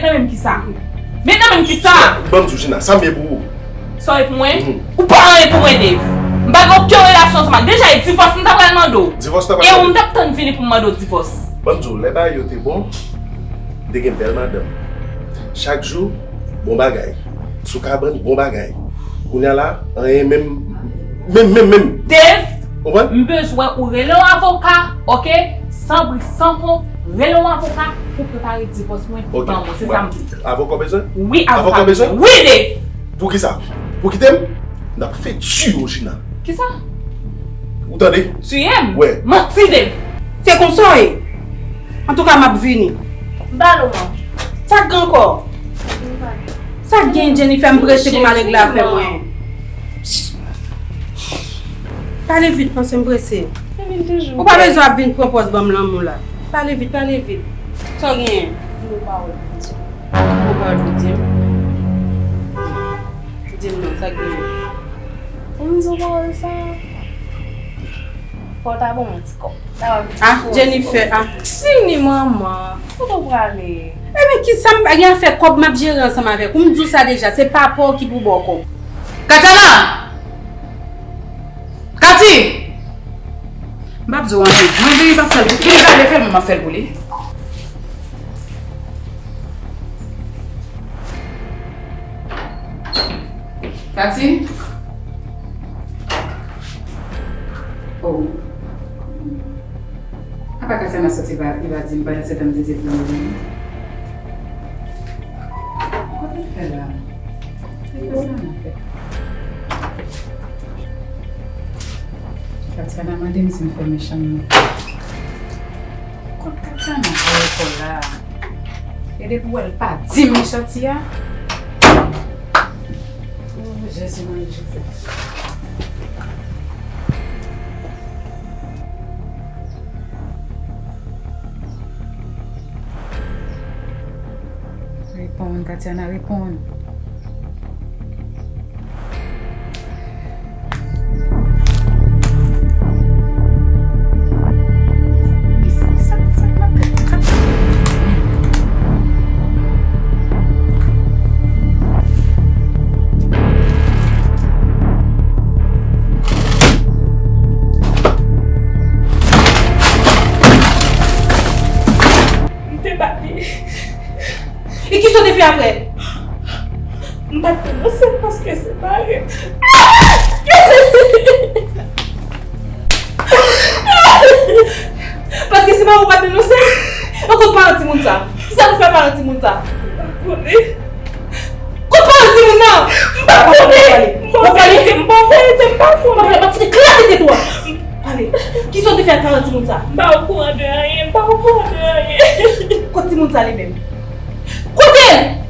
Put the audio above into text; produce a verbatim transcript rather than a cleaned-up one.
Nan menm ki sa? Men nan menm ki sa? Ban m di w, Gina, sa m ye pou ou? Sa w ye pou mwen? Mhm. Ou pa anyen pou mwen, Dave. M pa gen okenn relasyon ansanm ak, deja, e divòs m ta pral mande w. Divòs ta pral mande? E ou m t ap tann vini pou m mande w divòs. Ban m di w, lè bagay yo te bon, m te gen bèl madanm. Chak jou, bon bagay. Sou kabann, bon bagay. Kounye a la, anyen menm, menm, menm, menm. Dave, konprann? M bezwen ou rele yon avoka, oke? San bri, san kont, rele yon avoka pou prepare divòs mwen, pou ban mwen. Se sa m di. Avoka w bezwen? Wi, avoka. Avoka w bezwen? Wi, Dave. Pou ki sa? Pou kite m? N ap fè tiye w, Gina. Ki sa? Ou tande? Tiye m? Wè. Manti, Dave. Se konsa w ye? Antouka, m ap vini. M pa lo, man. Sa k gen ankò? M pa gen. Sa k gen, Jennifer? M prese pou m al regle afè mwen. Pale vit, paske m prese. Ou pa bezwen ap vin pran pòz ban m lanmou la. Pale vit, pale vit. Sa w genyen? Di m yon pawòl pou di m. Yon pawòl pou di m? Di m non, sa k genyen? Pou m di w pawòl sa, fò w ta ban m yon ti kòb. Ah, Jennifer, ah. Vini, manman. Kote w prale? Ebyen, ki sa m pa gen afè kòb m ap jere ansanm avèk ou? M di w sa deja, se papa w ki pou ba w kòb. Katiana! Kati! M p ap di w anyen. Mwen vini, m ap fè l pou, vini pale, fè l, mwen m ap fè l pou li. Kati? Oh. Apa Katiana soti, li pa, li pa di m, pandan se tan m te di pou mwen. Kote l fè la? Se pa sa m ap fè. Katiana mande m si m fè mechan m nan. Kot Katiana voye kò la? E depi w wè l pa di m li soti a. Oh, Jezi, mwen, Jezi. Reponn, Katiana, reponn. M te bat li. E kisa w te fè apre? M pa t denonse l paske se pa li. Paske se pa ou pa t denonse l? Ankò paran timoun sa? Kisa nou fè paran timoun sa? M pa konnen. Kot paran timoun nan? M pa konnen. Bon, pale. M pa konnen. M pa konnen. M pa konnen. M ap fout eklate tèt ou a. Pale. Kisa w te fè ak paran timoun sa? M pa okouran de anyen. M pa okouran de anyen. Kot timoun sa li menm? Kote l?